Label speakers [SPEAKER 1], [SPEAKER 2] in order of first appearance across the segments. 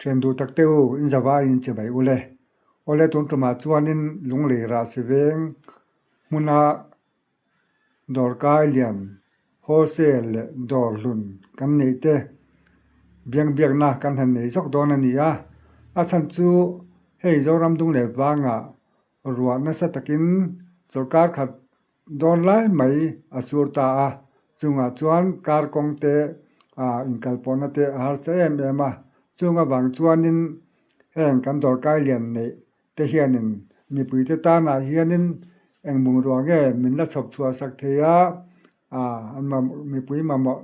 [SPEAKER 1] Thian duh tak te u, in zavai in che mai u le. Awle tun tumah chuanin Lunglei Rahsi veng hmuna dawrkai lian, wholesale leh dawr hlun kan neih te biangbiakna kan han nei zawk dawn a ni a. A chhan chu hei Zoram dung leh vangah ruah nasa takin chawlhkar khat Dawn lai mai a sur ta a, chungah chuan car kawng te ah inkalpawhna te a harsa em em a, chung avang chuanin heng kan dawrkai lian neih te hianin mipuite tanah hianin eng bungrua nge min la chhawp chhuah sak thei a, ah an mipui mamawh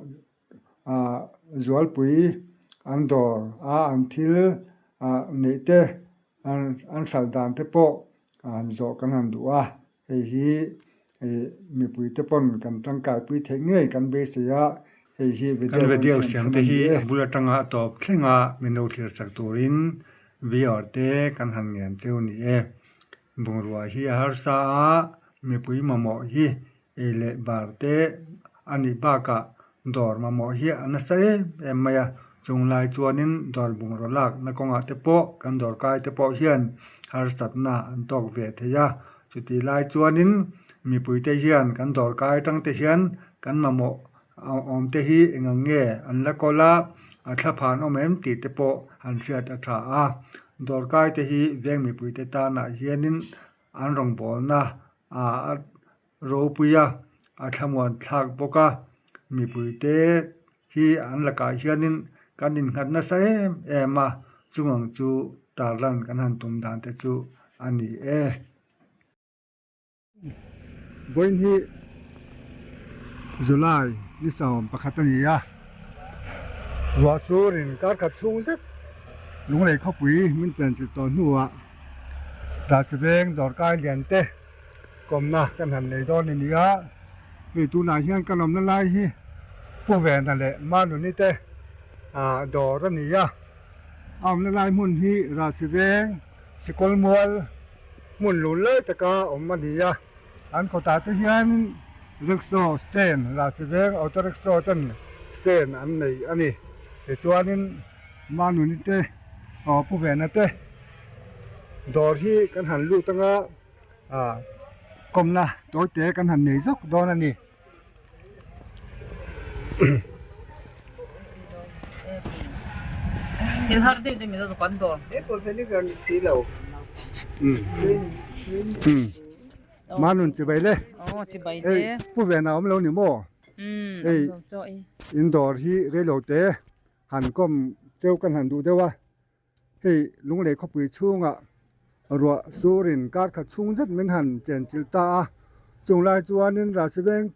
[SPEAKER 1] ah zualpui an dawr a an thil ah neih te an hralh dan te pawh an zawh kan han duh a. Hei hi mipui te pawn kan tangkaipui theih ngei kan beisei a, hei hi
[SPEAKER 2] Kan
[SPEAKER 1] video kan
[SPEAKER 2] video
[SPEAKER 1] siam
[SPEAKER 2] siam
[SPEAKER 1] chhan
[SPEAKER 2] te
[SPEAKER 1] a ni
[SPEAKER 2] hi
[SPEAKER 1] e.
[SPEAKER 2] a bul atanga a tawp thlenga min lo thlir chak turin viewer te kan han ngen cheu ni e. Bungrua hi a harsa a, mipui mamawh hi ei leh bar te a nih bakah dawr mamawh hi a nasa em em mai a, chung lai chuanin dawr bungraw lakna kawngah te pawh kan dawrkai te pawh hian harsatna an tawk ve thei a, chutih lai chuanin mipui te hian kan dawrkai atang te hian kan mamawh awm te hi eng ang nge an la kawl a, a thlaphan awm em tih te pawh an hriat a tha a, dawrkai te hi veng mipui te tanah hianin an rawngbawlna ah ropui a, a thlamuan thlak bawk a, mipuite hi an lakah hianin kan innghat nasa em em a, chung ang chu tarlan kan han tum dan te chu a ni e.
[SPEAKER 1] Vawiin hi July ni sawm pakhat a ni a, ruah churin kar khat chhung zet Lunglei khawpui min chenchilh tawh hnuah Dahsiveng dawrkai lian te Kawmna kan han nei dawn a ni a, hei tunah hian kan awmna lai hi Pu Vena leh Manuni te ah dawr a ni a, a awmna lai hmun hi Rahsi Veng Sikul Mual hmun lun lai taka awm a ni a, an kawtah te hian rickshaw stand Rahsi Veng auto rickshaw ten stand an nei a ni, tichuanin Manuni te aw Pu Vena te dawr hi kan han lut anga. Kawmna tawite kan han nei zawk dawn a ni. Manun chibai le. Hei pu vena awm lo ni maw? Hei in dawr hi reilo te han kawm cheu kan han duh deuh a. Hei Lunglei khawpui chhungah ruah surin kar khat chhung zet min han chenchilh ta a, chung lai chuanin Rasiveng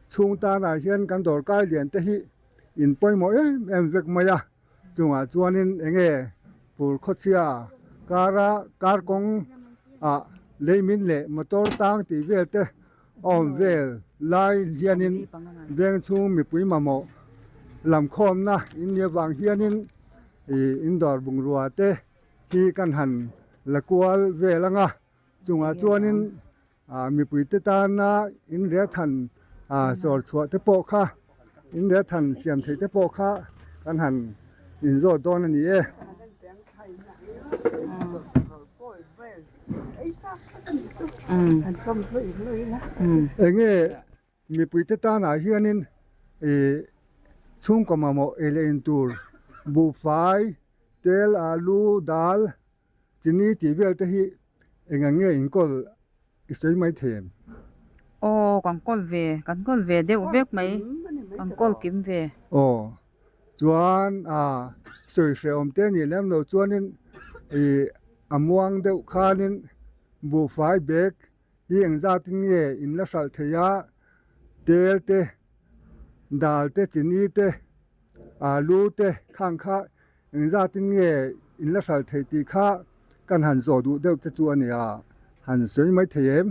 [SPEAKER 1] chhung tanah hian kan dawrkai lian te hi in pawimawh em em vek mai a, chungah chuanin eng nge Pur Khawchhia kara kar kawng ah leimin leh motor tang tih vel te a awm vel lai hianin veng chhung mipui mamawh lamkhawmna in nia vang hianin Ih in dawr bungrua te hi kan han la kual vel ang a, chungah chuanin ah mipui te tana in rethan ah sawr chhuah te pawh kha in rethan siam theih te pawh kha kan han inzawt dawn a ni e. Enge Mipuite tanah hianin ih chhungkaw mamawh ei leh in tur buhfai, tel, alu, dal, chini tih vel te hi eng ang nge inkawl i sawi mai thei em?
[SPEAKER 3] Aw kan kawl ve, kan kawl ve deuh vek mai, kan kawl kim ve.
[SPEAKER 1] Aw chuan ah sawi hrehawm te nih lem loh chuanin ih a muang deuh khanin buhfai bag Hi engzatin nge in la hralh thei a, tel te, dal te, chini te, alu te khang kha engzatin nge in la hralh thei tih kha kan han zawh duh deuh te chu a nia, han sawi mai thei em?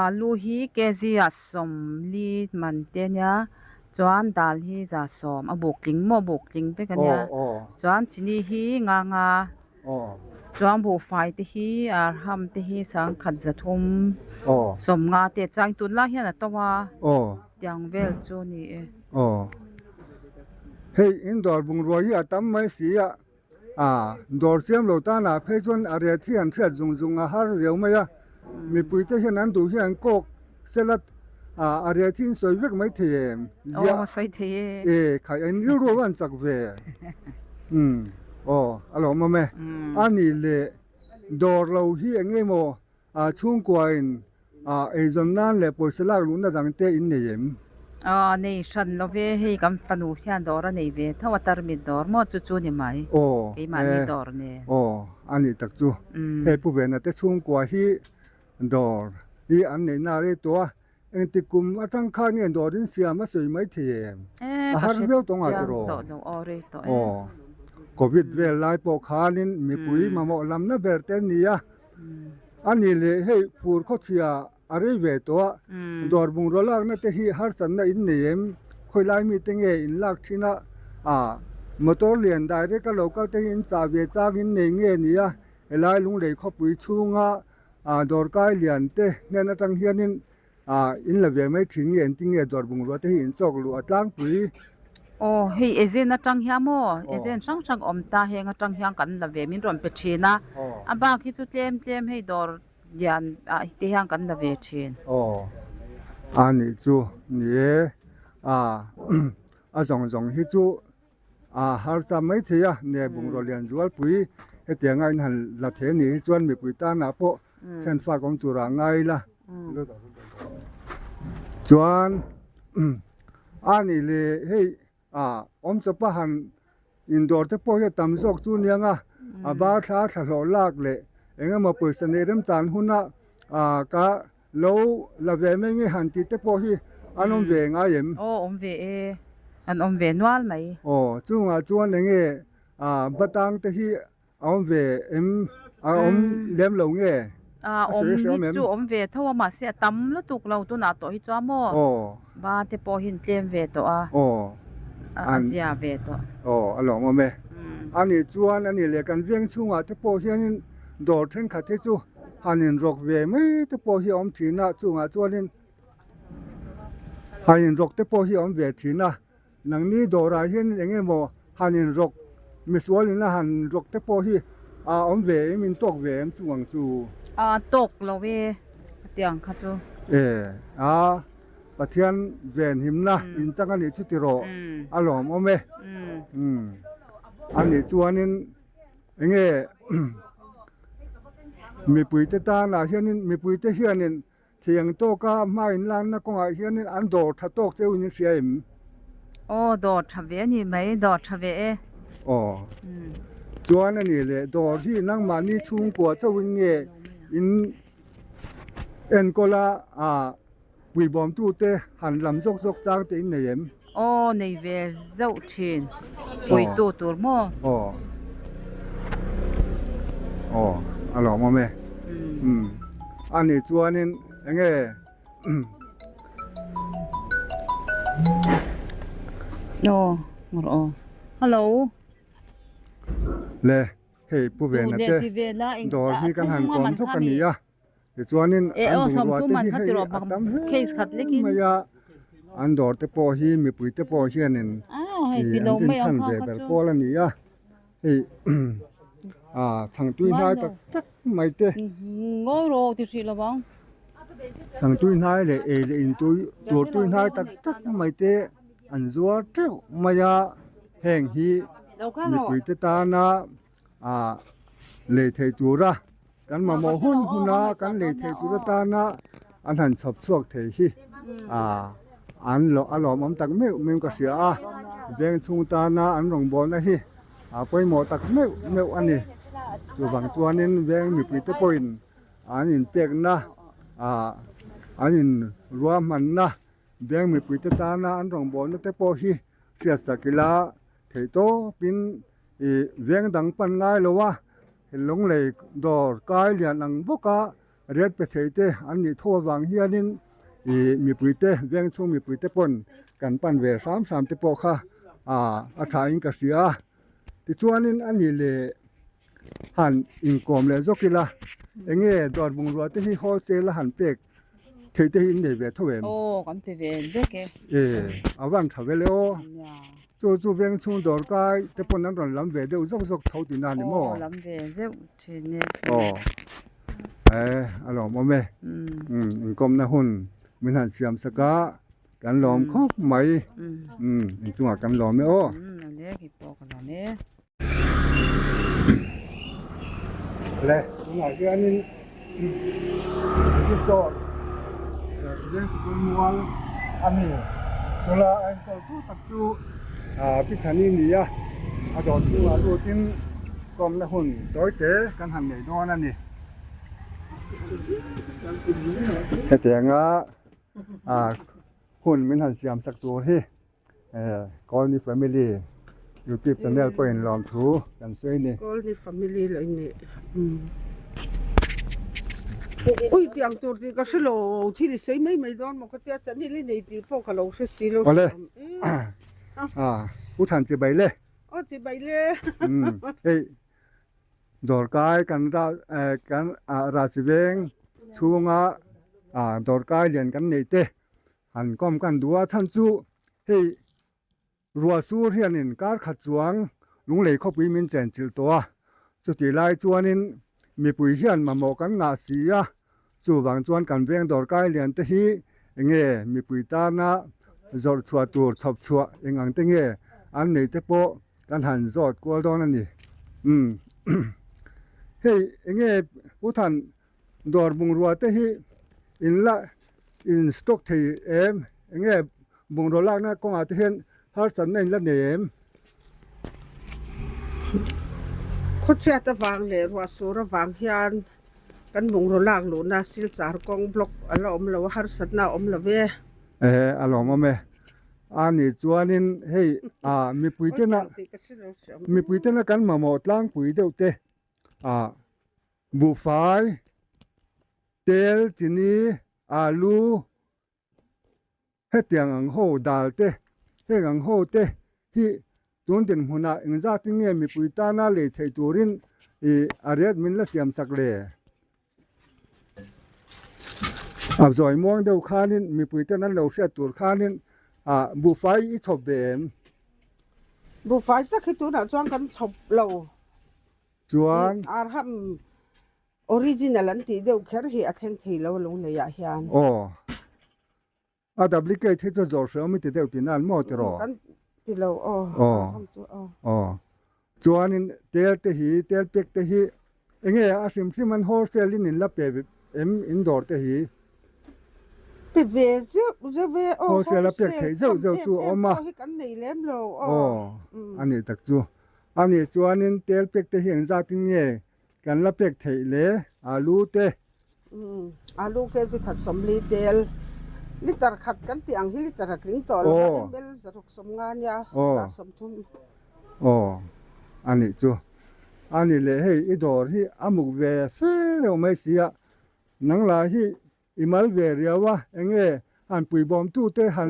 [SPEAKER 3] Alu hi kg ah 40 man te ania, chuan dal hi 110 a buk tling maw buk tling vek ania, chuan chini hi nga nga. Chuan buhfai te hi arham te hi 10,300 50 te chuan tunlai hian a to a tiang vel chu a ni e.
[SPEAKER 1] Hei in dawr bungrua hi a tam mai si a. A dawr siam lo tanah phei chuan a rate hi an hriat zung zung a har riau mai a, mipui te hian an duh hi an kawk sela a rate hi in sawi vek mai thei em?
[SPEAKER 3] Ziah. Aw sawi thei e.
[SPEAKER 1] E khai in rilru a van chak ve. Umm aw a lawmawm e. A nih leh dawr lo hi eng nge maw chhungkua in Eizawn nan leh pawisa lak luhna dang te in nei em?
[SPEAKER 3] Aw, nei hran lo ve, hei kan fanu hian dawr a nei ve tho a, tarmit dawr maw chu chu ni mai, keimahni dawr nen.
[SPEAKER 1] Aw, a nih tak chu. Hei Pu Vena te chhungkua hi dawr hi an neih na rei tawh a, engtik kum atang khan nge dawr in siam a sawi mai thei em? A har viau tawng a tiraw? Aw, Covid vel lai pawh khanin mipui mamawh lamna ber te an ni a. A nih leh hei fur khawchhia a rei ve tawh a, dawr bungraw lakna te hi harsatna in nei em? Khawi lai mite nge in lak thin a, a motor lian direct a lo kal te hi in chah ve chang in nei nge ni a, helai Lunglei khawpui chhunga dawrkai lian te hnen atang hianin Ah, in la ve mai thin nge engtin nge dawr bungrua te hi in chawk luh a tlangpui?
[SPEAKER 3] Aw, hei agent atang hian maw, agent hrang hrang awm ta heng atang hian kan la ve min rawn pe thin a, a bak hi chu tlem tlem hei dawr lian ah te hian kan la ve thin.
[SPEAKER 1] Aw, a nih chu ni e, ah a zawng zawng hi chu A harsa mai thei a, ne bungraw lian zualpui hetianga in han la thei a nih hi chuan mipui tanah pawh chhan fak awm turah ngai ila. Chuan a nih leh hei a awm chawpa han indawr te pawh hi a tam zawk chu nia nga, a bar thla thla hlawh lak leh eng emaw pawisa neih remchan huna ka Lo la ve mai nge han tih te pawh hi an awm ve ngai em?
[SPEAKER 3] Aw awm ve e, an awm ve nual mai.
[SPEAKER 1] Aw chungah chuan eng nge batang te hi a awm ve em? A awm lem lo nge?
[SPEAKER 3] A awm hi chu awm ve tho a mahse a tam lutuk lo tunah tawh hi chuan maw?
[SPEAKER 1] Aw.
[SPEAKER 3] Ba te pawh hi an tlem ve tawh a.
[SPEAKER 1] Aw.
[SPEAKER 3] A zia ve tawh.
[SPEAKER 1] Aw a lawmawm e. Ani chuan ani leh kan veng chhungah te pawh hianin dawr thenkhat hi chu Han inrawk ve mai te pawh hi a awm thin a, chungah chuanin han inrawk te pawh hi a awm ve thin a, nangni dawrah hian eng emaw han inrawk misual ina han inrawk te pawh hi a awm ve em in tawk ve em chung ang chu?
[SPEAKER 3] A tawk lo e a tiang kha chu.
[SPEAKER 1] E a, Pathian venhimna inchang a nih chu tiraw a lawmawm e. Umm a nih chuanin. Enge mipuite tanah hianin mipuite hianin thiang tawka hma inlanna kawngah hianin an dawr tha tawk cheu in hria em?
[SPEAKER 3] Aw dawr tha ve a ni mai, dawr tha ve e.
[SPEAKER 1] Aw chuan a nih leh dawr hi nangmahni chhungkua chauhin nge in enkawl a Puibawmtute han lam zawk zawk chang te in nei em?
[SPEAKER 3] Aw, nei ve zauh thin. Puitu tur maw?
[SPEAKER 1] Aw. Aw, a lawmawm e. Umm. A nih chuanin eng nge?
[SPEAKER 3] Aw, ngawrh aw. Hello.
[SPEAKER 1] Le, hei Pu Vena te dawr hi kan han kawm zawk a ni a. Tichuanin an bungrua te hi hei a tam hle mai a, an dawr te pawh hi mipui te pawh hianin ih an dinchhan ve ber pawl a ni a, hei ah chhangtui hnai tak tak mai te chhangtui hnai leh ei leh in tui tur tui hnai tak tak mai te an zuar teuh mai a, heng hi mipui te tana ah lei thei tura kan mamawh hun huna kan lei thei tur atana an han chhawp chhuak thei hi ah an lawh a lawmawm tak meuh meuh ka hria a veng chhung tana an rawngbawlna hi a pawimawh tak meuh meuh a ni chuvang chuanin veng mipui te pawhin an inpekna ah an in ruahmanna veng mipui te tana an rawngbawlna te pawh hi hriatsak ila theihtawpin Ih veng dang pan ngai lo a, Lunglei dawr kai lian ang bawka rate pe thei te an nih tho avang hianin ih mipui te veng chhung mipui te pawn kan pan ve hram hram te pawh kha ah a tha in ka hria a. Tichuanin a nih leh han inkawm leh zawk ila eng nge dawr bungrua te hi wholesale a han pek thei te hi in nei ve tho em?
[SPEAKER 3] Aw kan pe ve vek e.
[SPEAKER 1] E a van tha vel e aw. Chu chu veng chhung dawr kai te pawn an rawn lam ve deuh zawk zawk tho tihna a ni maw?
[SPEAKER 3] Aw lam ve zeuh thin e.
[SPEAKER 1] Aw e a lawmawm e. Umm inkawmna hun min han siam sak a kan lawm khawp mai. Umm inchungah kan lawm e aw.
[SPEAKER 3] Umm a le kei pawh ka lawm e.
[SPEAKER 1] Le tunah hianin British Veng Sikul Mual a ni. Tula a enkawl tu tak chu Pi Thani ni a, a dawr chhungah lutin kawmna hun tawi te kan han nei dawn a ni. Hetianga hun min han siam sak tur hi Kawlni Family YouTube channel pawhin lawmthu kan sawi a ni.
[SPEAKER 4] Kawlni Family lo in nih. Ui tiang tur tih ka hre lo, thil i sawi mai mai dawn maw ka tia channel i nei tih pawh ka lo hre si lo.
[SPEAKER 1] Awle, U Than chibai le.
[SPEAKER 4] Aw chibai le.
[SPEAKER 1] Hei dawrkai kan kan Rasi veng chhunga dawrkai lian kan neih te Han kawm kan duh a chhan chu hei ruah sur hianin kar khat chuang lunglei khawpui min chen chilh tawh a, chutih lai chuanin mipui hian mamawh kan ngah si a, chuvang chuan kan veng dawrkai lian te hi enge mipui tana zawrh chhuah tur chhawp chhuah eng ang te nge an nei te pawh kan han zawt kual dawn a ni. Umm hei enge Pu Than Dawr bungrua te hi in la in stock thei em? Enge bungrua lakna kawngah te hian harsatna in la nei em?
[SPEAKER 4] Khawchhiat avang leh ruahsur avang hian kan bungrua lak luhna Silchar kawng block a la awm lo a, harsatna a awm lo ve.
[SPEAKER 1] Ehe a lawmawm e. A nih chuanin hei ah mipui tena mipui tena kan mamawh tlangpui deuh te ah Buhfai, tel, chini, alu, hetiang ang ho dal te, heng ang ho te hi tun dinhmunah engzatin nge mipui tana lei theih turin ih a riat min la siam sak le? A zawi muang deuh khanin mipui ten an lo hriat tur khanin ah buhfai i chhawp ve em?
[SPEAKER 4] Buhfai tak hi tunah chuan kan chhawp lo.
[SPEAKER 1] Chuan.
[SPEAKER 4] Arham original an tih deuh kher hi a thleng thei lo lunglei ah hian.
[SPEAKER 1] Aw. A duplicate hi chu zawrh hreawm i ti deuh tih nan maw tiraw?
[SPEAKER 4] Kan ti lo aw.
[SPEAKER 1] Aw.
[SPEAKER 4] Arham chu aw.
[SPEAKER 1] Aw. Chuanin tel te hi, tel pek te hi enge a hrim hrim an wholesale in in la pe em in dawr te hi?
[SPEAKER 4] Pe ve zeuh zeuh ve aw.
[SPEAKER 1] Wholesale a pek theih zeuh zeuh chu a awm a.
[SPEAKER 4] Pawh hi kan nei lem lo aw.
[SPEAKER 1] Aw. A nih tak chu. A nih chuanin tel pek te hi engzatin nge kan la pek theih le? Alu te.
[SPEAKER 4] Umm, alu kg khat sawmli tel, liter khat kan tih ang hi liter a tling tawh lo a, ml zaruk sawmnga nia, za sawmthum.
[SPEAKER 1] Aw, a nih chu. A nih leh hei i dawr hi a muk ve fe reuh mai si a, nang lah hi I mal ve riau a, enge han puibawmtute han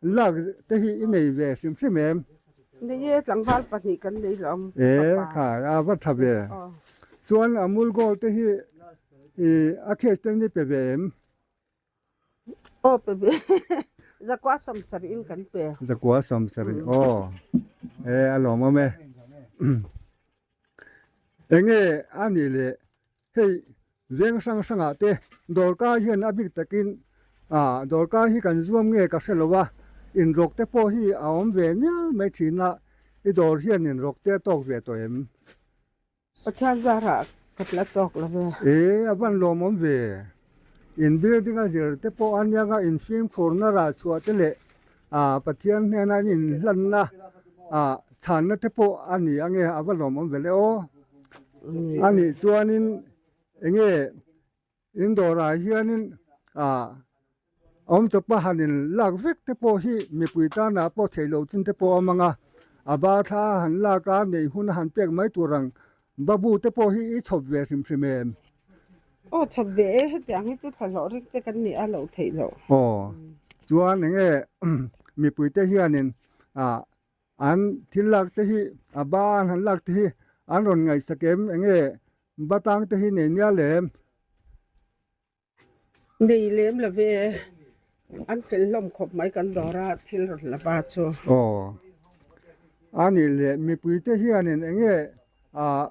[SPEAKER 1] lak te hi i nei ve hrim hrim em?
[SPEAKER 4] Nei e, tlangval pahnih kan nei lo ang,
[SPEAKER 1] E, kha a va tha ve. Chuan Amul Gold te hi i a case te ni pe ve em?
[SPEAKER 4] Aw pe ve, zakua sawmsarih in kan pe.
[SPEAKER 1] Zakua sawmsarih, aw. E, a lawmawm e. Enge a nih leh hei Veng hrang hrangah te dawrkai hian a bik takin ah dawrkai hi kan zuam nge ka hre lo a, inrawk te pawh hi a awm ve nial mai thin a, i dawr hian inrawk te a tawk ve tawh em?
[SPEAKER 4] Pathian zarah ka tla tawk lo ve.
[SPEAKER 1] E, a van lawmawm ve. In building a zir te pawh a nianga in fimkhurna rah chhuah te leh ah Pathian hnena in inhlanna ah chhanna te pawh a ni ange a va lawmawm ve le aw. A nih chuanin enge in dawrah hianin ah awm chawpa han in lak vek te pawh hi mipui tanah pawh theih loh chin te pawh a awm ang a, a bar thla a han lak a neih hun a han pek mai tur ang babu te pawh hi i chhawp ve hrim hrim em?
[SPEAKER 4] Aw chhawp ve e, hetiang hi chu thlahlawh rik te kan nih a loh theih loh.
[SPEAKER 1] Aw chuan enge mipui te hianin ah An thil lak te hi a ban han lak te hi an rawn ngaihsak em enge batang te hi nei nia lem.
[SPEAKER 4] Nei lem lo ve, an fel hlawm khawp mai kan dawr a thil rawn la va chu.
[SPEAKER 1] Aw. A nih leh mipuite hianin eng nge ah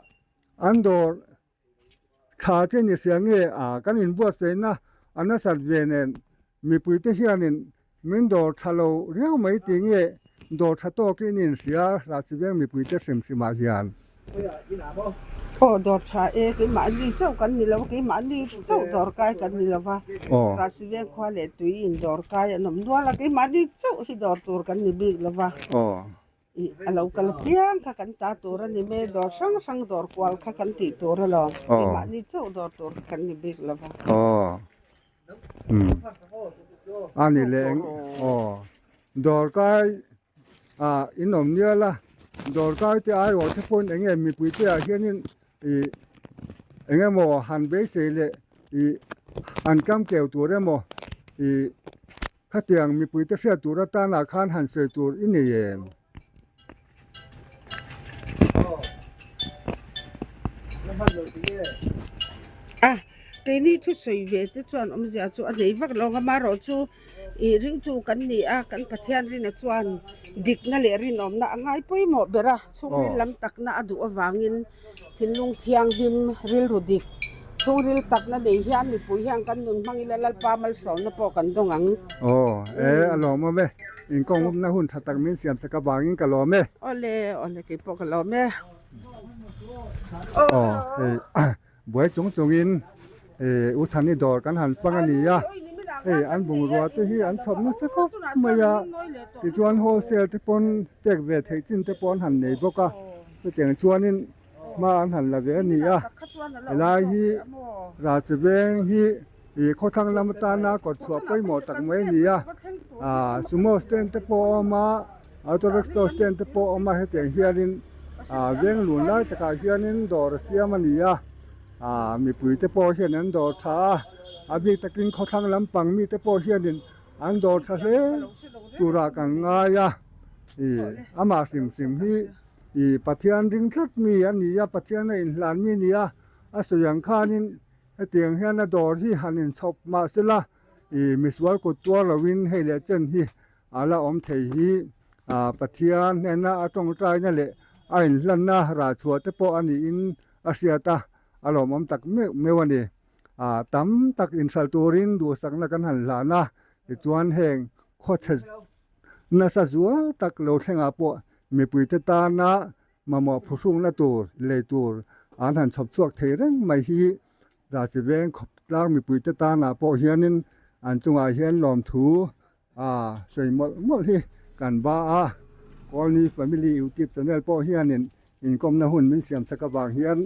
[SPEAKER 1] an dawr tha che ni hria nge ah kan inbuatsaihna a nasat ve nen mipuite hianin min dawr tha lo riau mai tih nge dawr tha tawkin inhria Rahsiveng mipuite hrim hrimah hian.
[SPEAKER 4] Aw dawr tha e, keimahni chauh kan ni lo a, keimahni chauh dawr kai kan ni lo va, Rahsiveng khua leh tui in dawr kai an awm nual a, keimahni chauh hi dawr tur kan ni bik lo va, ih a lo kal piang kha kan ta tur a ni mai, dawr hrang hrang dawr kual kha kan tih tur alawm, keimahni chauh dawr tur kha kan ni bik lo va.
[SPEAKER 1] A ni leh eng aw dawr kai ah in awm nial a dawr kai te aiawh te pawhin eng nge mipui te ah hianin ih eng emaw han beisei leh ih han kam keu tur emaw ih khatiang mipui te hriat tur atana khan han sawi tur i nei em?
[SPEAKER 4] A, keini thusawi ve te chuan awmzia chu a nei vak lo ang amaherawh chu ih ringtu kan ni a, kan Pathian rina chuan dikna leh rinawmna a ngai pawimawh ber a, chhungril lam takna a duh avangin thinlung thianghlim rilru dik chhungril takna nei hian mipui hian kan nun hmang ila Lalpa malsawmna pawh kan dawng ang.
[SPEAKER 1] Aw, e a lawmawm e. Inkawngawmna hun tha tak min siam sak avangin ka lawm e.
[SPEAKER 4] Awle, awle kei pawh ka lawm e.
[SPEAKER 1] Aw, hei buai chung chungin U Thani dawr kan han fang a ni a, hei an bungrua te hi an chhawp nasa khawp mai a, tichuan wholesale te pawn pek ve theih chin te pawh an han nei bawk a, chutiang chuanin hma an han la ve a ni a, helai hi Rachiveng hi ih khawthlang lam atana kawt chhuah pawimawh tak mai a ni a, ah sumo stand te pawh a awm a, auto rickshaw stand te pawh a awm a hetiang hianin ah veng lun lai takah hianin dawr a siam a ni a, ah mipui te pawh hian an dawr tha a, a bik takin khawthlang lampang mite pawh hianin an dawr tha hle turah kan ngai a, ih amah hrim hrim hi. Ih Pathian ring tlat mi a ni a, Pathian a inhlan mi a ni a, a sawi ang khanin hetiang hian a dawr hi han inchhawp mah sela ih misual kut tuar loin hei leh chen hi a la awm thei hi ah Pathian hnena a tawngtaina leh a inhlanna rah chhuah te pawh a niin a hriat a, a lawmawm tak meuh meuh a ni. Ah tam tak inhralh turin duhsakna kan han hlan a, tichuan heng khawchhe Nasa zual tak lo thlengah pawh mipuite tana mamawh phuhrukna tur lei tur an han chhawp chhuak thei reng mai hi Rachiveng khawptlang mipuite tanah pawh hianin an chungah hian lawmthu a sawi mawlh mawlh hi kan ba a. Kawlni Family YouTube channel pawh hianin inkawmna hun min siam chak avang hian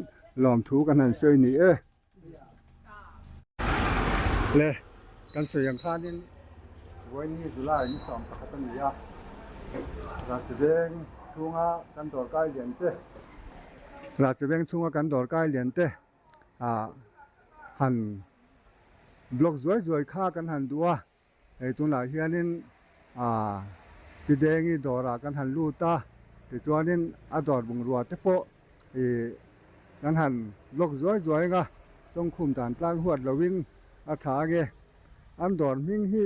[SPEAKER 1] lawmthu kan han sawi ni e. Le kan sawi ang khanin vawiin hi July ni 11 a ni a, Rachiveng chhunga kan dawrkai lian te Rachiveng chhunga kan dawrkai lian te ah han block zuai zuai kha kan han duh a. Hei tunah hianin aah Tidengi dawrah kan han lut a, tichuanin a dawr bungrua te pawh ih kan han block zuai zuai ang a, chawngkhum dan tlang huat loin a tha ange. An dawr hming hi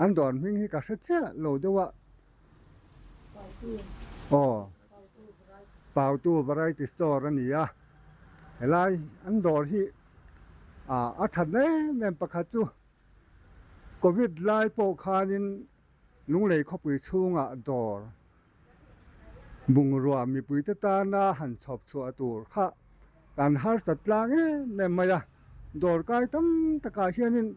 [SPEAKER 1] an dawr hming hi ka hre chiah lo deuh a. Aw Pautu Variety Store a ni a, helai an dawr hi A that em em pakhat chu Covid lai pawh khanin Lunglei khawpui chhungah dawr bungrua mipuite tana han chhawp chhuah tur kha kan harsat tlang em em mai a, dawr kai tam takah hianin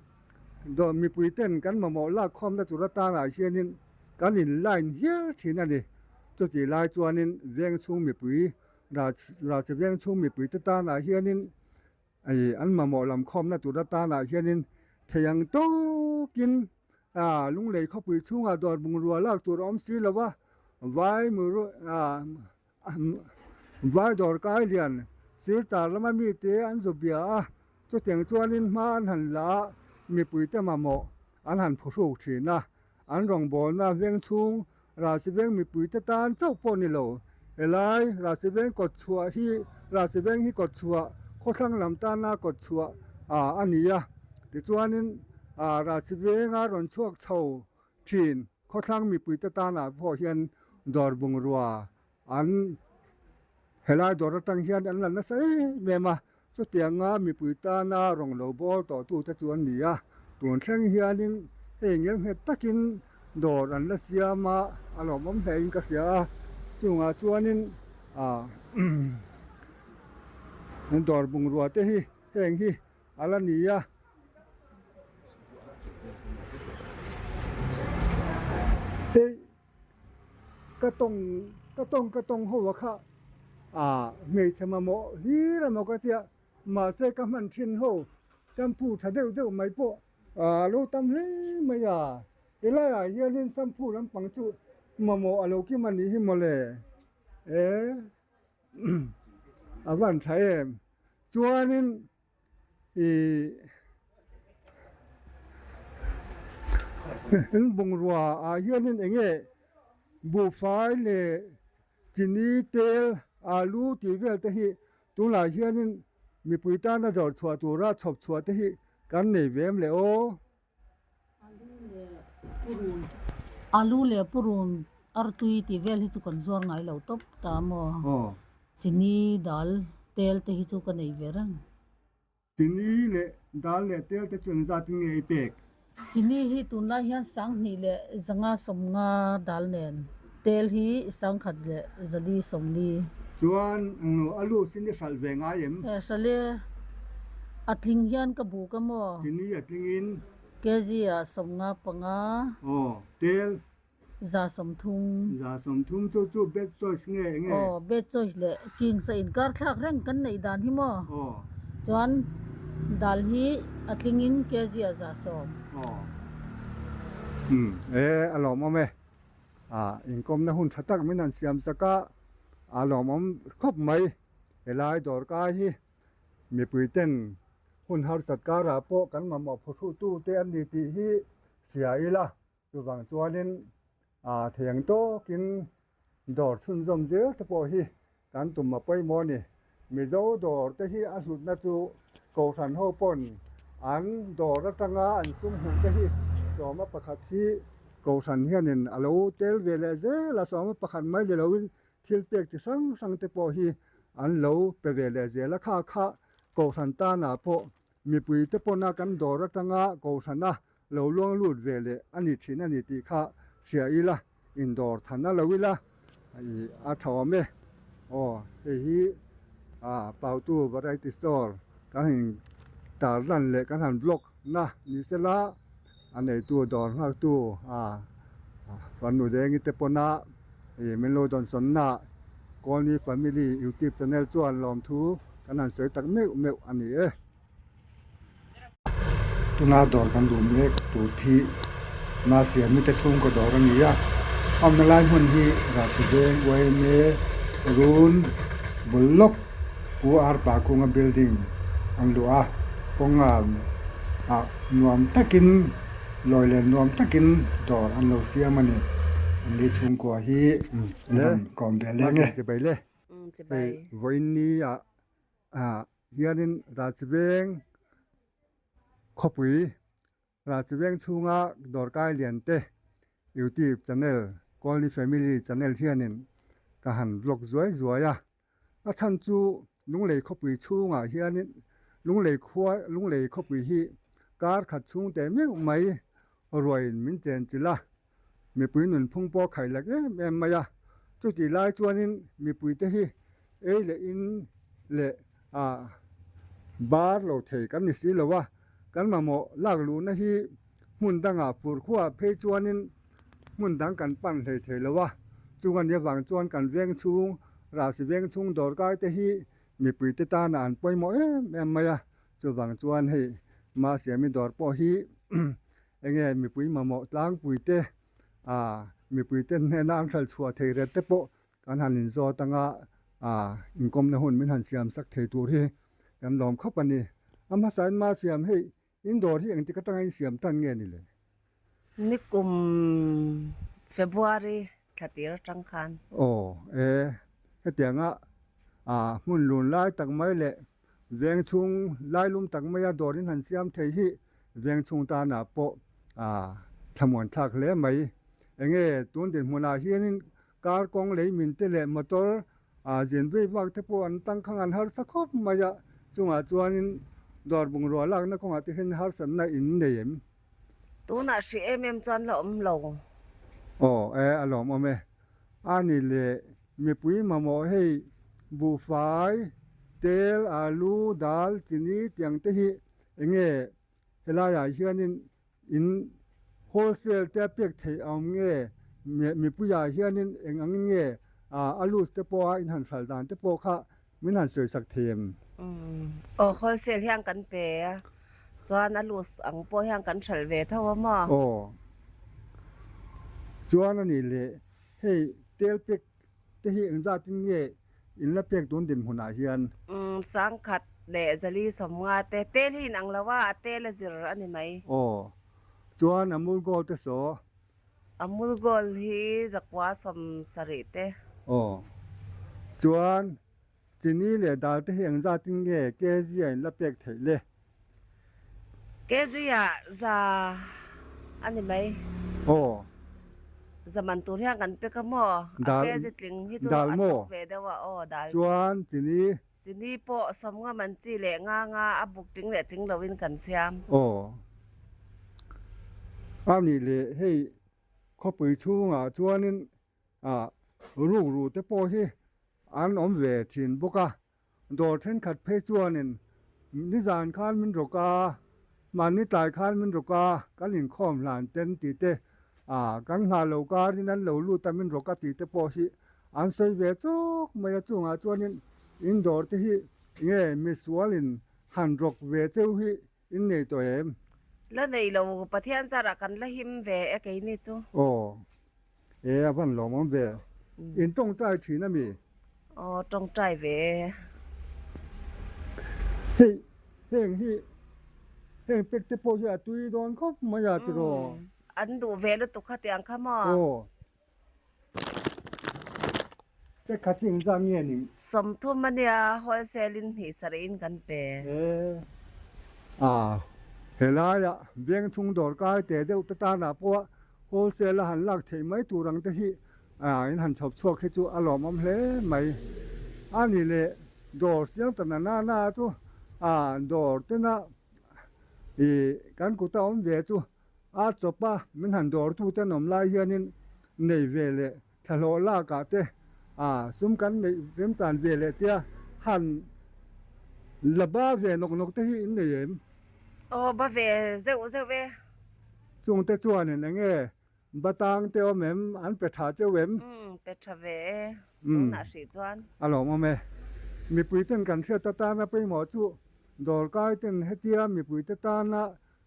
[SPEAKER 1] dawr mipuiten kan mamawh lak khawmna tur atanah hianin kan in line hial thin a ni. Chutih lai chuanin veng chhung mipui Ralche veng chhung mipuite tanah hianin ih an mamawh lam khawmna tur atanah hianin thei ang tawkin ah Lunglei khawpui chhungah dawr bungrua lak tur a awm si lo a, vai vai dawr kai lian sirchar lama mite an zu bia a, chutiang chuanin hma an han la a, mipuite mamawh an han phuhruk thin a, an rawngbawlna veng chhung Ralsiveng mipuite tan chauh pawh ni lo, helai Ralsiveng kawt chhuah hi Ralsiveng hi kawt chhuah khawthlang lam tana kawt chhuah a ni a, tichuanin Ralsivenga rawn chhuak chho thin khawthlang mipuite tanah pawh hian dawr bungrua an helai dawr atang hian an la nasa em em a, chutianga mipui tana rawng lo bawl tawh tute chu an ni a, tun thleng hianin hei ngelnghet takin dawr an la siam a, a lawmawm hle in ka hria a, chungah chuanin ah dawr bungrua te hi heng hi a la ni a. Hei ka tawng ka tawng ka tawng ho a kha ah hmeichhe mamawh hlir emaw ka tia mahse ka hman thin ho shampoo tha deuh deuh mai pawh a lo tam hle mai a helaiah hianin shampoo lampang chu mamawh a lo kim a nih hi mawle e a van tha em chuanin Ih in bungrua ah hianin eng nge buhfai leh chini tel alu tih vel te hi tunah hianin mipui tana zawrh chhuah tura chhawp chhuah te hi kan nei ve em le aw.
[SPEAKER 5] Alu leh purun artui tih vel hi chu kan zuar ngai lo tawp ta maw? Chini dal tel te hi chu ka nei ve reng.
[SPEAKER 1] Chini leh dal leh tel te chu engzat in nge i pek?
[SPEAKER 5] Chini hi tunlai hian sanghnih leh zanga sawmnga dal nen tel hi sangkhat leh zali sawmli.
[SPEAKER 1] Chuan alu sin i hralh ve ngai em?
[SPEAKER 5] Hralh e. A tling hian ka buk a maw?
[SPEAKER 1] Chini a tlingin.
[SPEAKER 5] Kg ah 15 panga.
[SPEAKER 1] Aw, tel.
[SPEAKER 5] 130.
[SPEAKER 1] 130 chu chu best choice nge enge?
[SPEAKER 5] Aw, best choice leh kings a inkar thlak reng kan neih dan hi maw?
[SPEAKER 1] Aw.
[SPEAKER 5] Chuan dal hi a tlingin kg ah 110.
[SPEAKER 1] Aw. Umm, e a lawmawm e. Ah, inkawmna hun tha tak min han siam sak a, a lawmawm khawp mai. Helai dawrkai hi mipui ten hun harsat karah pawh kan mamawh phuhruhtu te an ni tih hi hria ila, chuvang chuanin ah theiang tawkin dawr chhunzawm zel te pawh hi kan tum a pawimawh a ni. Mizo dawr te hi a hlutna chu Kohhran ho pawn an dawr atanga an sum hmuh te hi sawma pakhat hi Kohhran hianin a lo tel ve leh zel a, sawma pakhat mai ni loin thil pek chi hrang hrang te pawh hi an lo pe ve leh zel a, kha kha Kohhran tanah pawh mipui te pawna kan dawr atanga Kohhrana lo luang lut ve leh a ni thin a ni tih kha hria ila, indawr than a lo ila ih a tha awm e. Aw hei hi ah Pautu Variety Store kan han tar lan leh kan han vlog na ni sela a neitu dawr nghaktu ah Fanu Dengi te pawna ih min lo dawnsawn na Kawlni Family YouTube channel chuan lawmthu kan han sawi tak meuh meuh a ni e. Tuna dawr kan duh mek tur thi Mahse mite chhungkaw dawr a ni a, awmna lai hmun hi Rahsi Veng yma Run bul lawk Pu Arpa Kunga building an luah a, kawnga ah nuam takin lawi leh nuam takin dawr an lo siam a ni. An ni chhungkua hi an rawn kawm ve leng e. Hei vawiin ni ah Hianin Rajveng khawpui, Rajveng chhunga dawrkai lian te YouTube channel Kawlni Family channel hianin ka han vlog zuai zuai a. A chhan chu Lunglei khawpui chhungah hianin Lunglei khua Lunglei khawpui hi kar khat chhung teh meuh mai ruaiin min chen chilh a, mipui nunphung pawh khaih lek em em mai a, chutih lai chuanin mipuite hi ei leh in leh ah bar lo thei kan ni si lo a, kan mamawh lak luhna hi hmun dangah fur khuaah phei chuanin hmun dang kan pan hlei thei lo a, chung a nih avang chuan kan veng chhung rasi veng chhung dawrkai te hi mipuite tana an pawimawh em em mai a, chuvang chuan hei Masiami dawr pawh hi Enge mipui mamawh tlangpui te ah mipui te hnena an hralh chhuah thei ret te pawh kan han inzawt anga ah inkawmna hun min han siam sak thei tur hi kan lawm khawp a ni. A hmasa in ma siam hei in dawr hi engtik atanga in siam tan nge ni le?
[SPEAKER 6] Nikum February thla tir atang khan.
[SPEAKER 1] Aw e, hetianga ah hmun lun lai tak mai leh Veng chhung lailum tak maia dawr in han siam thei hi veng chhung tanah pawh thlamuan thlak hle mai. Enge tun dinhmunah hianin Kar kawng lei min te leh motor ah zin vei vak te pawh an tangkhang an harsa khawp mai a, chungah chuanin dawr bungrua lakna kawngah te hian harsatna in nei em?
[SPEAKER 6] Tunah hrih em em chuan la awm lo.
[SPEAKER 1] Aw e a lawmawm e. A ni leh mipui mamawh hei buhfai, tel, alu, dal, chini tiang te hi enge helaiah hianin In wholesale te a pek theih a awm nge? Mipuiah hianin eng angin nge a loose te pawha in han hral dan te pawh kha min han sawi sak thei em?
[SPEAKER 6] Aw, wholesale hian kan pe a, chuan a loose ang pawh hian kan hral ve tho a maw?
[SPEAKER 1] Aw, chuan a nih leh hei tel pek te hi engzatin nge in la pek tun dinhmunah hian?
[SPEAKER 6] Sangkhat leh Zali sawmnga te tel hi inang lo a, a tel a zir a ni mai.
[SPEAKER 1] Aw, chuan Amul Gold te saw?
[SPEAKER 6] Amul Gold hi zakua 70 te.
[SPEAKER 1] Aw, chuan Chini leh dal te hi engzatin nge kg a in la pek theih le?
[SPEAKER 6] Kg ah za a ni mai.
[SPEAKER 1] Aw.
[SPEAKER 6] Za man tur hian kan pek a maw? A kg tling hi chu a to ve deuh a aw dal
[SPEAKER 1] chu. Chuan chini.
[SPEAKER 6] Chini pawh sawmnga man chi leh nga nga a buk tling leh tling loin kan siam.
[SPEAKER 1] Aw. A nih leh hei khawpui chhungah chuanin Ah, rukru te pawh hi an awm ve thin bawk a, dawr thenkhat phei chuanin nizan khan min rawk a, mahni tlai khan min rawk a, kan inkhawm hlan ten tih te, ah, kan nghah lo karin an lo lut a min rawk a tih te pawh hi an sawi ve chawk mai a, chungah chuanin in dawr te hi nge misualin han rawk ve cheu hi In nei tawh em?
[SPEAKER 6] La nei lo, Pathian zarah kan la him ve e keini chu.
[SPEAKER 1] Aw, e a van lawmawm ve. In tawngtai thin a mi?
[SPEAKER 6] Aw, tawngtai ve e.
[SPEAKER 1] Hei, heng hi, heng pek te pawh hi a tui dawn khawp mai a tiraw?
[SPEAKER 6] An duh ve lutuk kha tiang kha maw?
[SPEAKER 1] Aw. Pek kha chi engzah nge ning?
[SPEAKER 6] 30 a nia, wholesale in hnih sarih in kan pe.
[SPEAKER 1] E a, helaiah veng chhung dawr kai te deuh te tanah pawh wholesale a han lak theih mai tur ang te hi in han chhawp chhuak hi chu a lawmawm hle mai. A ni leh dawr siam ta na na na chu a dawr tena i kan kuta awm ve chu A chawpa min han dawrtu te nawm lai hianin nei ve leh thlahlawh lakah te a sum kan neih remchan ve leh tia han la ba ve nawk nawk te hi in nei em?
[SPEAKER 6] Aw ba ve zeuh zeuh e.
[SPEAKER 1] Chung te chuanin eng nge batang te awm em? An pe tha cheu em?
[SPEAKER 6] Umm pe tha ve e tunah hrih chuan.
[SPEAKER 1] A lawmawm e. Mipui ten kan hriat atana pawimawh chu dawrkai ten hetia mipui te tana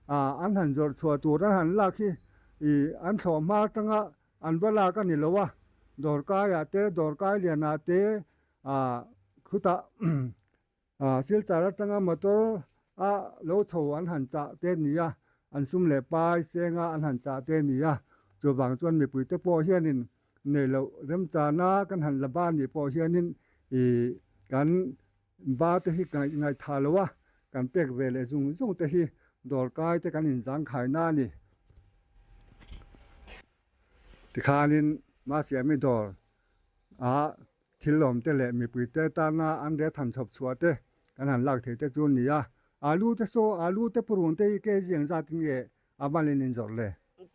[SPEAKER 1] An han zawrh chhuah tur an han lak hi ih an thlawh hma atanga an va lak a ni lo a, dawrkaiah te dawrkai lianah te ah khutah ah silchar atanga motor a lo chho an han chah te a ni a, an sum leh pai senga an han chah te a ni a, chuvang chuan mipuite pawh hianin nei loh remchana kan han la ba nih pawh hianin ih kan Ba te hi ngaihthah lo a, kan pek ve leh zung zung te hi dawrkai te kan inzangkhai na a ni. Tikhanin Masiami dawr ah thil lawm te leh mipui te tana an rel than chhawp chhuah te kan han lak thei te chu a ni a. Alu te saw alu te purun te hi kg engzat in nge a malin in zawrh le?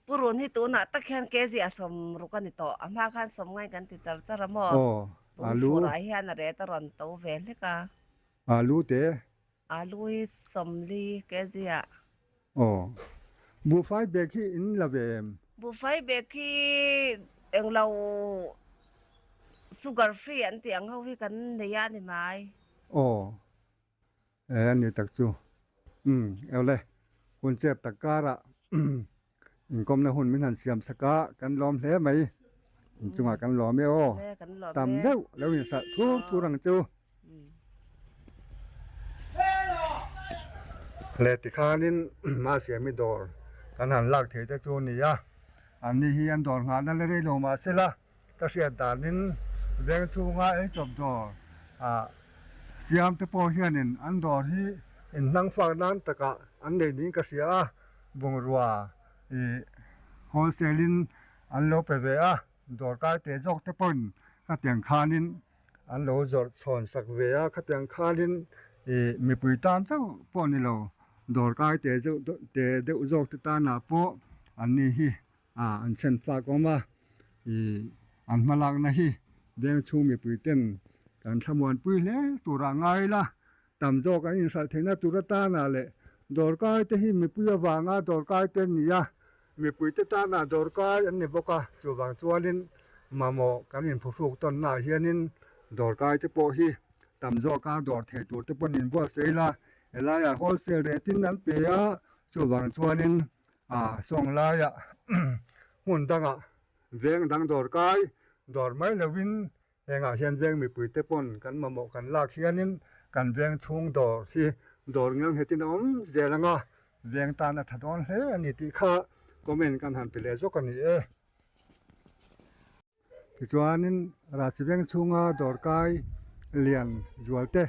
[SPEAKER 6] Purun hi tunah tak hian kg a 60 a ni tawh. A hma khan 50 in kan ti char char a maw?
[SPEAKER 1] Aw,
[SPEAKER 6] Tun
[SPEAKER 1] alu.
[SPEAKER 6] furah hian a ret a rawn to ve hlek a.
[SPEAKER 1] Alu te?
[SPEAKER 6] Alu hi 40 kg ah.
[SPEAKER 1] Aw, buhfai bag hi in la ve em?
[SPEAKER 6] Buhfai bag hi englo sugar free an tih ang ho hi kan nei a ni mai.
[SPEAKER 1] Aw. E a ni tak chu. Umm ewle hun chep tak karah inkawmna hun min han siam sak a kan lawm hle mai. Inchungah kan lawm e aw. Tam deuh lo inhralh thur thur ang chu. Le tikhanin Masiami dawr kan han lak thei te chu a ni a. Anni hi an dawr nghahna la rei lo mahsela Ka hriat danin veng chhunga eichawp dawr ah siam te pawh hianin an dawr hi inhnang fak nan takah an nei niin ka hria a, bungrua ih wholesale in an lo pe ve a, Dawrkai te zawk te pawhin khatiang khanin an lo zawrh chhawn sak ve a, khatiang khanin ih mipui tan chauh pawh ni lo dawrkai te zeuh te deuh zawk te tanah pawh an ni hi ah an chhen fak awm a, ih an hmalakna hi veng chhung mipui ten kan thlamuanpui hle turah ngai ila Tam zawk an inhralh theihna tur atana leh dawrkai te hi mipui avanga dawrkai te an ni a, mipui te tana dawrkai an ni bawk a, chuvang chuanin mamawh kan inphuhruk tawnnaah hianin dawrkai te pawh hi tam zawka dawr thei tur te pawh an inbuatsaih ila, helaiah wholesale rate in an pe a, chuvang chuanin ah sawng laiah hmun dangah veng dang dawrkai dawr mai lovin Hengah hian veng mipuite pawn kan mamawh kan lak hianin kan veng chhung dawr hi dawr ngel nghetin a awm zel ang a, veng tan a tha dawn hle a ni tih kha comment kan han ti leh zawk a ni e. Tichuanin Rasi veng chhunga dawrkai lian zualte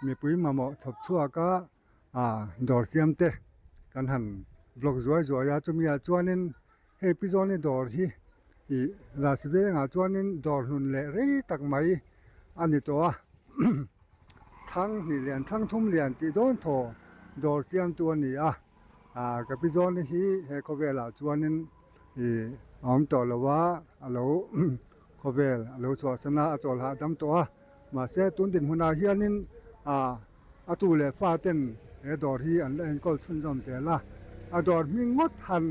[SPEAKER 1] mipui mamawh chhawp chhuaka ah dawr siam te kan han vlog zuai zuai a chumi ah chuanin hei pi zawni dawr hi ih rasi vengah chuanin dawr hnun leh rei tak mai a ni tawh a thang hnih lian thang thum lian tih dawn thaw dawr siam tu a ni a ah ka pi zawni hi he khawvelah chuanin ih a awm tawh lo a a lo khawvel a lo chhuahsan a a chawl hahdam tawh a mahse tun dinhmunah hianin ah. A tu leh fa ten he dawr hi an la enkawl chhunzawm zel a, a dawr hming ngawt han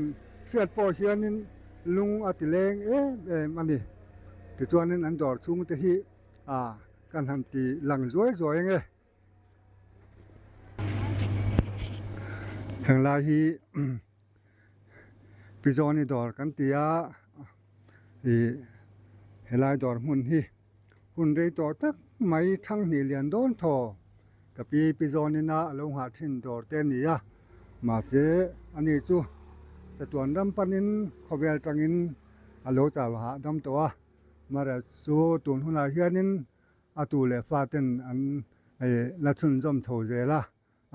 [SPEAKER 1] hriat pawh hianin lung a ti leng em em a ni. Tichuanin an dawr chhung te hi ah kan han ti lang zuai zuai ang e. Henglai hi Pizawni dawr kan ti a, ih helai dawr hmun hi. Hun rei tawh tak mai thang hnih lian dawn thaw ka pi pi zawnin a lo nghah thin dawr te a ni a, mahse ani chu chatuan ram panin khawvel tangin a lo chau hahdam tawh a, Mara chu tun hunah hianin a tu leh fa ten an la chhunzawm chho zel a,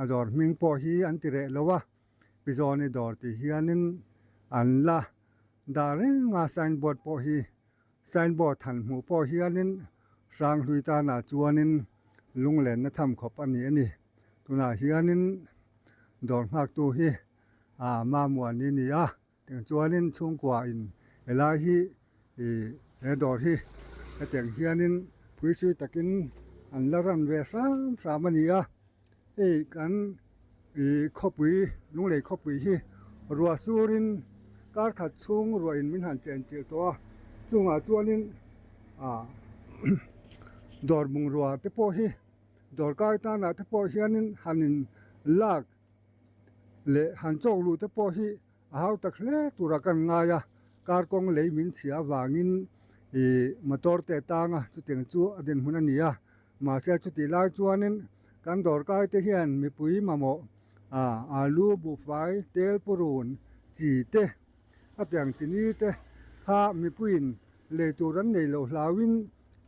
[SPEAKER 1] a dawr hming pawh hi an ti reh lo a, pi zawni dawr tih hianin an la dah reng a signboard pawh hi. Signboard han hmuh pawh hianin Hranghlui tanah chuanin lunglenna tham khawp a ni a ni. Tunah hianin dawr nghaktu hi ah Mamuani a ni a, tiang chuanin chhungkua in helai hi ih he dawr hi hetiang hianin phuisui takin an la run ve hram hram a ni a. Hei kan ih khawpui Lunglei khawpui hi ruah surin kar khat chhung ruah in min han chen chilh tawh a chungah chuanin ah dawr bungrua te pawh hi dawr kai tanah te pawh hianin han in lak leh han chawk luh te pawh hi a hau tak hle tura kan ngai a kar kawng lei min chhia avangin ih motor te tanga chutiang chu a dinhmun a ni a. Mahse chutih lai chuanin kan dawrkai te hian mipui mamawh ah alu, buhfai, tel, purun, chi te a tiang chini te kha mipuiin lei tur an nei loh hlauhin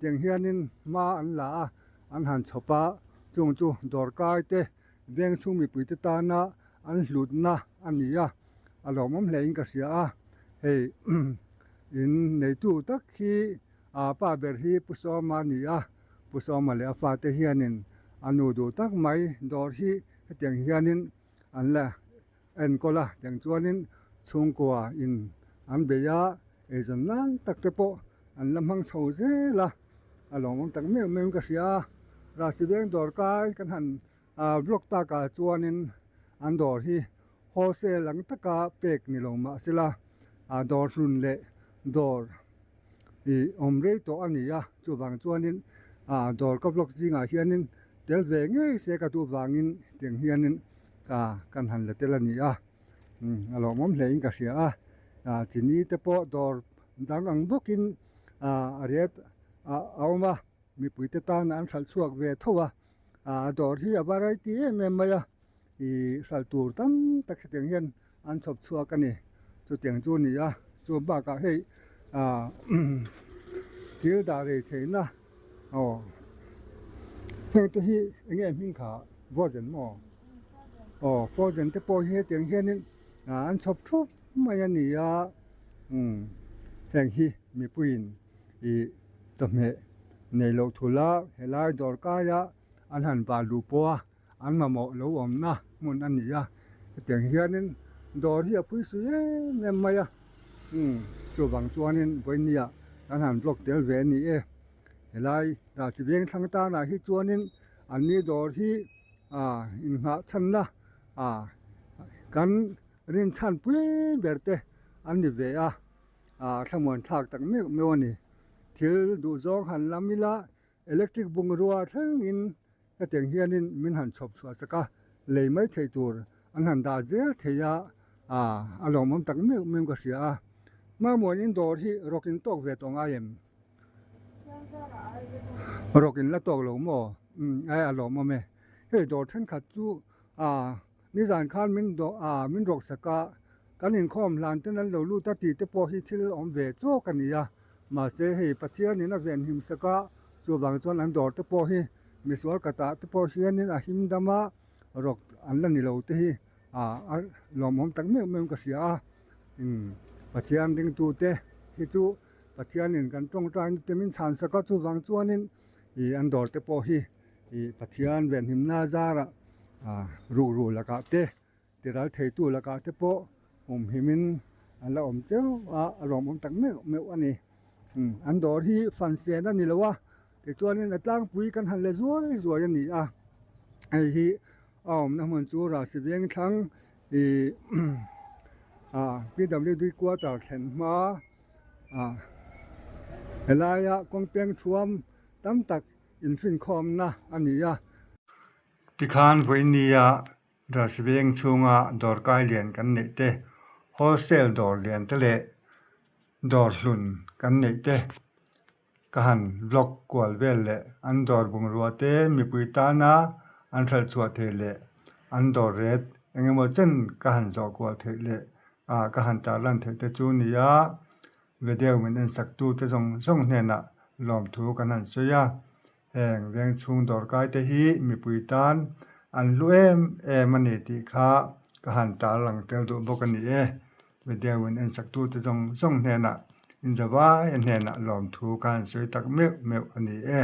[SPEAKER 1] tiang hianin hma an la a, an han chhawp a, chung chu dawrkai te veng chhung mipui te tana an hlutna a ni a, a lawmawm hle in ka hria a, hei in neitu tak hi. A pa ber hi Pu Sawma a ni a, Pu Sawma leh a fate hianin a nu duh tak mai dawr hi hetiang hianin an la enkawl a, tiang chuanin chhungkua in an bei a, eizawn nan tak te pawh an la hmang chho zel a, a lawmawm tak meuh meuhin ka hria a, Rasi veng dawr kai kan han vlog takah chuanin an dawr hi wholesale ang taka pek ni lo mahsela dawr hlun leh dawr ih awm rei tawh a ni a chuvang chuanin ah dawr ka vlog zingah hianin tel ve ngei se ka duh vangin tiang hianin ah kan han la tel a ni a umm a lawmawm hle in ka hria a ah chini te pawh dawr dang ang bawkin ah a rate ah a awm a mipui te tan an hralh chhuak ve tho a ah dawr hi a variety em em mai a ih hralh tur tam tak hetiang hian an chhawp chhuak a ni chutiang chu a ni a chu bakah hei ah thil dah rei theihna aw heng te hi eng nge hming kha frozen maw aw frozen te pawh hi hetiang hianin ah an chhawp thup mai a ni a umm. Heng hi mipuiin ih chawhmeh nei loh thula helai dawr kaia an han van luh pawh a an mamawh lo awmna hmun a ni a. Hetiang hianin dawr hi a pui sui em em mai a, umm chuvang chuanin vawinia kan han vlog tel ve a ni e. Helai Ralsiveng thlang tanah hi chuanin anni dawr hi ah inngah chhanna ah kan rinchhan pui ber te an ni ve a, ah thlamuan thlak tak meuh meuh a ni. Thil duhzawng han lam ila electric bungrua thlengin hetiang hianin min han chhawp chhuah sak a, lei mai theih tur an han dah zel thei a, ah a lawmawm tak meuh meuh ka hria a. Hmamuanin dawr hi rawk in tawk ve tawh ngai em? Rawk in la tawk lo maw? Umm ai a lawmawm e. Hei dawr thenkhat chu ah nizan khan min dawh ah min rawk sak a, kan inkhawm hlan ten an lo lut a tih te pawh hi thil awm ve chawk a ni a. Mahse hei Pathian in a venhim sak a, chuvang chuan an dawr te pawh hi misual katah te pawh hianin a him dam a, rawk an la ni lo te hi ah a lawmawm tak meuh meuh in ka hria a. Umm Pathian ringtute hi chu Pathianin kan tawngtaina te min chhan sak a, chuvang chuanin ih an dawr te pawh hi ih Pathian venhimna zarah ah rukru lakah te tiral theitu lakah te pawh awmhimin an la awm cheu a, a lawmawm tak meuh meuh a ni. Umm an dawr hi fan sen a ni lo a, tichuanin a tlangpui kan han la zuai zuai a ni a, hei hi a awmna hmun chu Rasi Vengthlang ih ah PWD quarter thlen hma. Ah helaia kawng peng thuam tam tak infinkhawmna a ni a.
[SPEAKER 2] Tikhan vawinia Ralsiveng chhunga dawrkai lian kan neih te, wholesale dawr lian te leh dawr hlun kan neih te ka han vlog kual vel leh an dawr bungrua te mipui tana an hralh chhuah theih leh an dawr ret eng emaw chen ka han zawh kual theih leh ah ka han tarlan theih te chu nia video min en sak tu te zawng zawng hnenah lawmthu kan han sawi a, heng veng chhung dawrkai te hi mipui tan an hlu em em a ni tih kha ka han tarlang tel duh bawk a ni e, video min en sak tu te zawng zawng hnenah inzavai a hnenah lawmthu ka han sawi tak meuh meuh a ni e.